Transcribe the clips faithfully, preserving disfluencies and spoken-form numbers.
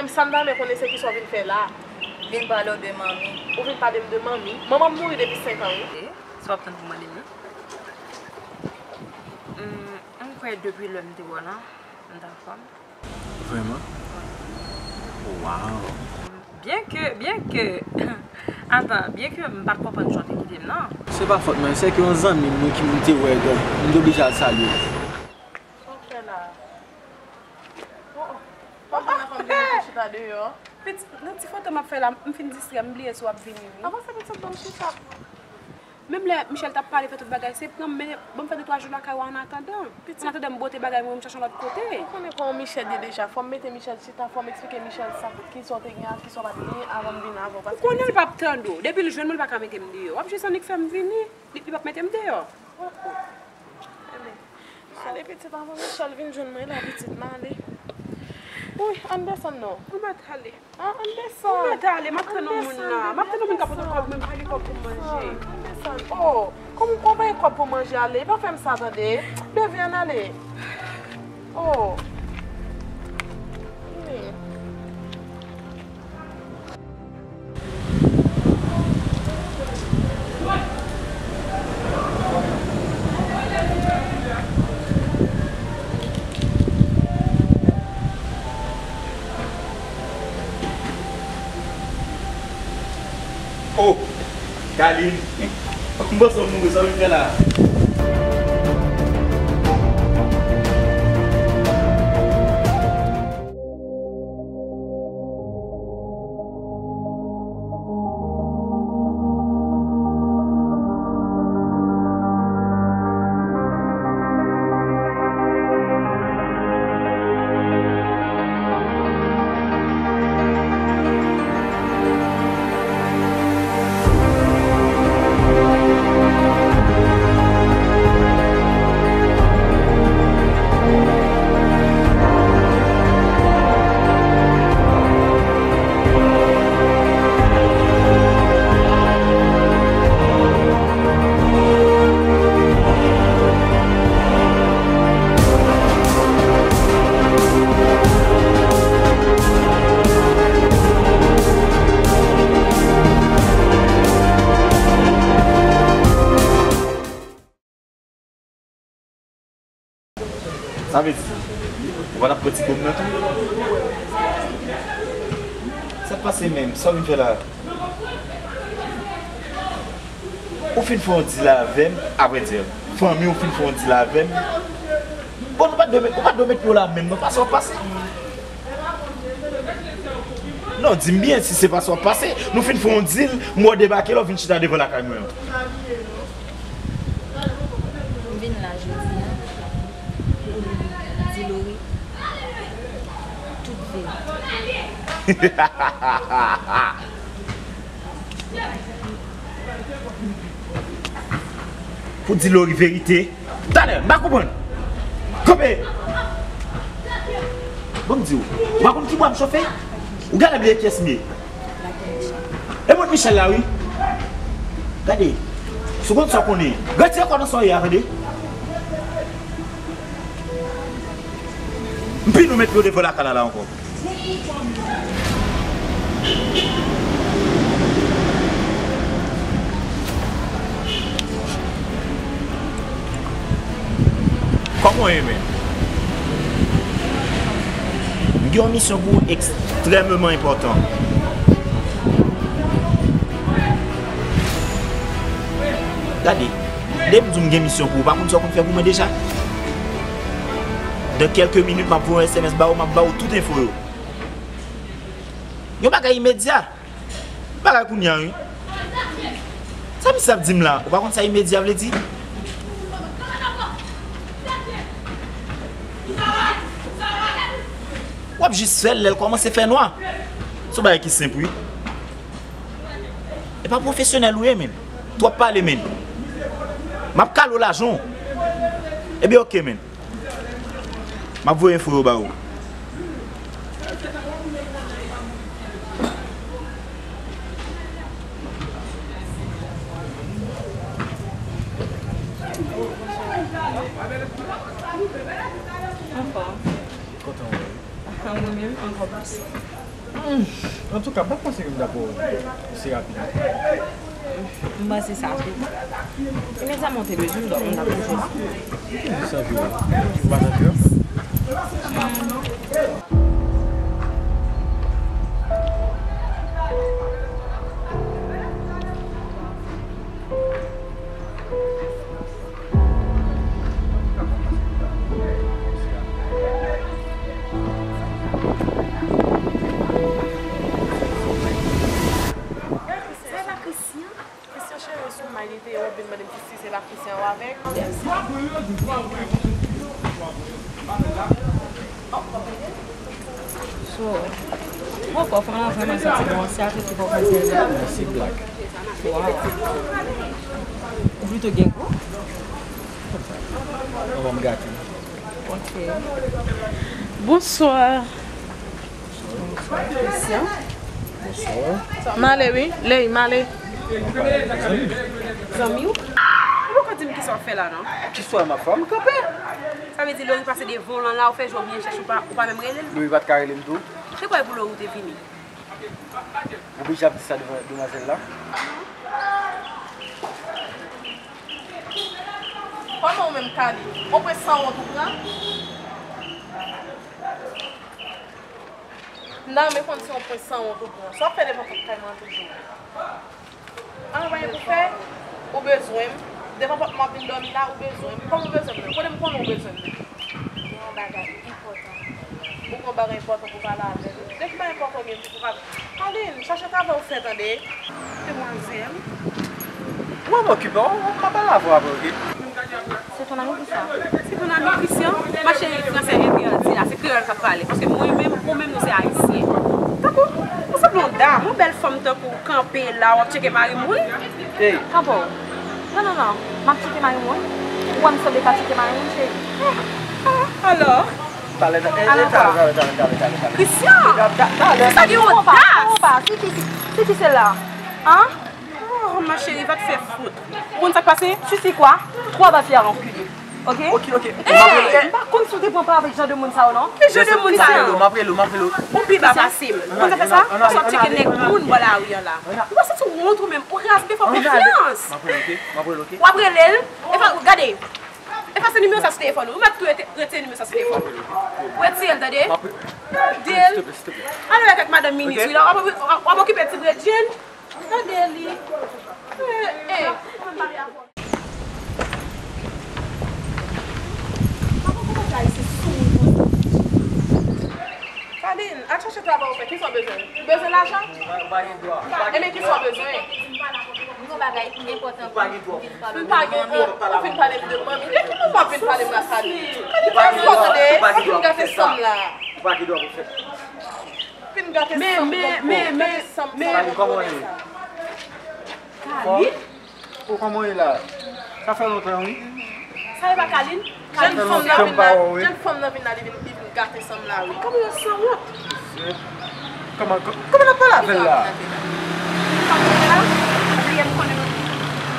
Sa m ta renmen konnen se kisa w vin fè la. Vin pale w de manmi. Ou vin pale m de manmi? Manman m mouri depi senk an, wi. E, sa w ap tann pou mande m nan? Hmm, m kwè depi lè m te wè w lan, m t anfòm. Vrèman? Wow! Byenke, byenke, atan, byenke m pa t konprann jan w te kite m nan. Se pa fòt mwen, se ke yon zanmi m wi ki m te wè, donk m te oblije al salye l. Sa w fè la? Oh, oh. Kòm vin la, kòm vin pou chita deyò. Pitit, nan ti foto m ap fè la, m fin distrè, m bliye si w ap vini, wi. Avanse, pitit, ban m chita. Menm lè Michel t ap pale, fè tout bagay, se pran m mennen, ban m fè de twa jou lakay ou an atandan. Pitit. An atandan m bote bagay mwen, m chache yon lòt kote. Ou konnen kòman Michel ye deja. Fò m mete Michel chita, fò m eksplike Michel sa, kisa w te gen ak kisa w pa t genyen avan m vin avè w. Ou konnen l p ap tande w. Depi l jwenn mwen, l pa ka mete m deyò. W ap jis annik fè m vini. Li, li p ap mete m deyò. Oh, oh. Enben, ale pitit, avan Michel vin jwenn mwen la, pitit, m ale. Wi, ann desann non. Ou mèt ale. Ah, ann desann. Ou mèt ale, m ap tann yon moun la. M ap tann yon moun k ap pote kòb mwen, m pa gen kòb pou m manje. Ann desann. Oh, kòm ou pa gen kòb pou manje, ale, pa fè m sa tande. Bebe, ann ale. Oh. Hmm. Oh, Kaline. M panse w mouri, sa w vin fè la? Sa vle di, ou pa t ap pran ti kòb nan tou? Sa k pase menm? Sa w vin fè la? Ou fin fè yon deal avè m, avrèdi, fanmi w fin fè yon deal avè m. Bon, nou pa t dwe met, ou pa t dwe met pye w la menm, non, pase w ap pase. Non, di m byen, si se pase w ap pase, nou fin fè yon deal, m wè w debake la, w vin chita devan lakay mwen an. M vin la jodi a pou m di Lori tout verite. Pou di Lori verite. Talè, m pa konprann. Kanpe! Bon, m di w, ou pa konn ki bwa m chofe? Ou genlè bliye kiyès m ye. E mwen Michel la, wi. Gade, si w konn sa w konnen, retire kò nan sa w ye a, tande. M pini w met pye w devan lakay la, la ankò. Kòman w ye menm? M gen yon misyon pou ou ekstrèmeman enpòtan. Gade, depi m di w m gen misyon pou ou, ou pa konn sa w konn fè pou mwen deja? Dans quelques minutes, m ap voye yon S M S ba ou, m ap ba ou tout enfo yo. Yon bagay imedya. Bagay kounye a, wi. Sa misye ap di m la? Ou pa konn sa imedya vle di? W ap jis fè l lè l kòmanse fè nwa. Se yon bagay ki senp, wi. E pa pwofesyonèl ou ye, menn. Twòp pale, menn. M ap kale w lajan w. Ebyen, oke, menn. M ap voye enfo yo ba ou. Anfòm. Kontan wè w. Mwen menm, ankò plis. Antouka, m pa t panse ke m t ap wè w osi rapid. M panse sa tou. Imedyatman w te bezwen m, donk m t ap bezwen w. Ou te di sa vre? Ou pa nan kè? Sa e pa Christian? Christian cheri, sou may li te ye, w ap vin mande m si, si se pa Christian w avèk. So, poko, fanm lan vrèman santi bon, se avèk li poko sèvi. Se blag. Wow. Ou plito gen gou? Manman m gate m. Ok. Bonswa. Bonswa. M ale wi. Ley, m ale. Zanmi w? Ou poko di m kisa w ap fè la non. Kisa m ap fè? M kanpe. Sa vle di Lori pase devan w lan la, ou fè jan w byen chèche, ou pa, ou pa menm rele l? Lori pa t ka rele m tou. Se kwè pou Lori ou te vini? Ou oblije ap di sa devan demwazèl la? Kòman ou menm Kali? On pwen sanwont ou pran? M ta renmen konn se on pwen sanwont ou pran. Sa w ap fè devan pòt kay mwen an toujou? An, pa gen pou fè, ou bezwen m. Devan pòt mwen w ap vin dòmi la, ou bezwen m. Kòman ou bezwen m nan? Kote m konnen ou bezwen m nan? Gen yon bagay enpòtan pou pale avè w. Ou gen yon bagay enpòtan pou pale avè m? De ki bagay enpòtan ou gen pou pale? Aline, chache travay ou fè tande. Demwazèl. Mwen m okipe w, m ap pale avè w apre, oke? C'est ton ami qui ça? C'est ton ami Christian? Ma chérie, fransè entèdi la, se kreyòl k ap pale. Paske mwen menm, ou menm, nou se ayisyen. Tankou, ou sanble yon dam, yon bèl fanm tankou w kanpe la, w ap tcheke mari moun. Ey! Kanpe w. Non, non, non, m ap tcheke mari moun. Ou wè m sanble ka tcheke mari moun, cheri? Eh, eh, alò? Talè, talè, talè, talè, talè, talè. Christian! Talè. Sa gen odas! Sifi, sifi, sifi, se la. Hein? Oh, ma chérie, va te fè fout. Ou konn sa k pase? Tu sais quoi? Trois bas fières enculées. Ok? Ok, ok. Eh, m pa konn si w te pran pa avèk jan de moun sa yo, non. Ki jan de moun sa yo? M ap rele w, m ap rele w. Ou pi ba pase m. Ou konn sa fè sa? Paske w ap tcheke nèg moun bò lari an la. Ou pa santi w wont ou menm? Ou raz, ou fè konfyans. M ap rele w, ok? M ap rele w, ok? W ap rele l. Efa, gade. Efase nimewo sa sou telefòn ou. Ou mèt tou rete, retire nimewo sa sou telefòn ou. Retire l, tande? Tande l. Al wè kèk madanm minis, wi, la, w ap, w ap, w ap okipe ti bredjenn. Tande li. Eh, eh. Aline, al chache travay ou fè. Kisa w bezwen? Ou bezwen lajan? Ebyen, kisa w bezwen? M gen yon bagay enpòtan pou m vin pale w. M pa gen, ou vin pale m de manmi. De ki manman w ap vin pale m la, Kaline? Kaline, pa fò tande. Ou vin gate san m la. Ou pa gen dwa pou fè. Vin gate san m tankou. Gate san m sa. Kaline, kòman w ye? Kaline? O, kòman w ye la? Sa fè lontan, wi. Sa e pa Kaline? Kaline, fanm nan vin la, jan fanm nan vin la, li vin, li vin gate san m la, wi. Kòman yo sanwont? Kòman, kòman n ap pale avè l la? Ou bliye m konnen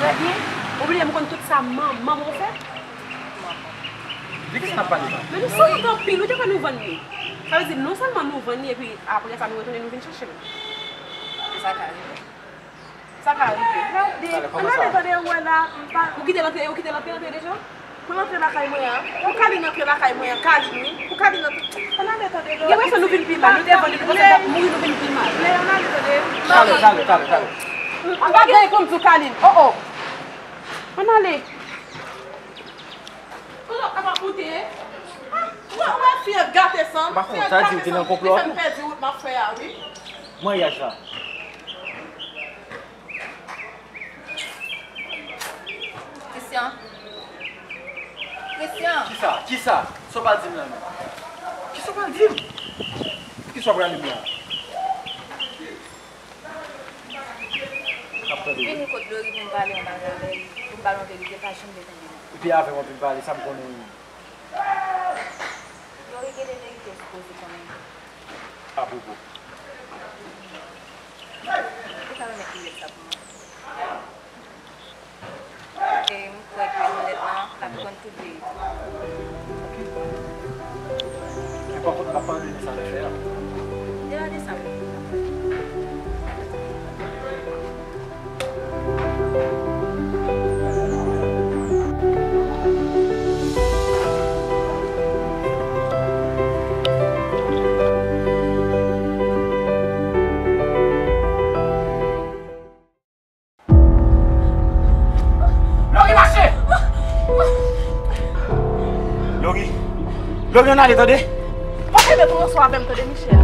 trè byen. Ou bliye m konn tout sa manman w fè. De kisa n ap pale la? Men nou sanwont anpil, ou te kwè nou vann li. Sa vle di, non sèlman nou vann li, epi apre sa, nou retounen, nou vin chache l. Sa ka rive. Sa ka rive. Gade, ann ale tande, ou wè la, m pa. Ou kite l antre, ou kite l antre, antre deja? Pou l antre lakay mwen an? Pou Kaline antre lakay mwen an, Kaline, wi. Pou Kaline antre. Ann ale tande, Lori. Gen presyon nou vin pi mal, nou te vann li, nou panse l t ap mouri, nou vin pi mal. Lè, ann ale tande. Talè, talè, talè, talè. M pa gen pou m di w, Kaline. Oh, oh. Ann ale. Ou lòt ap akoute. Ah, ou wè, ou wè fi an gate san m. Fi an gate san m. Li fè m pèdi wout m ap fè a, wi. Maryaj la. Christian. Christian. Kisa? Kisa? Sa w pral di m la menm? Kisa w pral di m? Kisa w pral di m la? M ap tande w. Vini kot Lori pou m pale yon bagay avè li, pou m ba l yon verite, pa janm vle tande non. Epi avè m w ap vin pale, sa m konnen. Lori gen de verite ou sipoze konnen. Apwopo. Ou ka remèt lilèt sa pou mwen? E m kwè ke lilèt lan, l ap konn tout verite. Ok. Men pa kont, m ap pale de sa n fè a. De la de sa. Lorian ale, tande. Pa kenbe pou yon swa avè m, tande, Michel.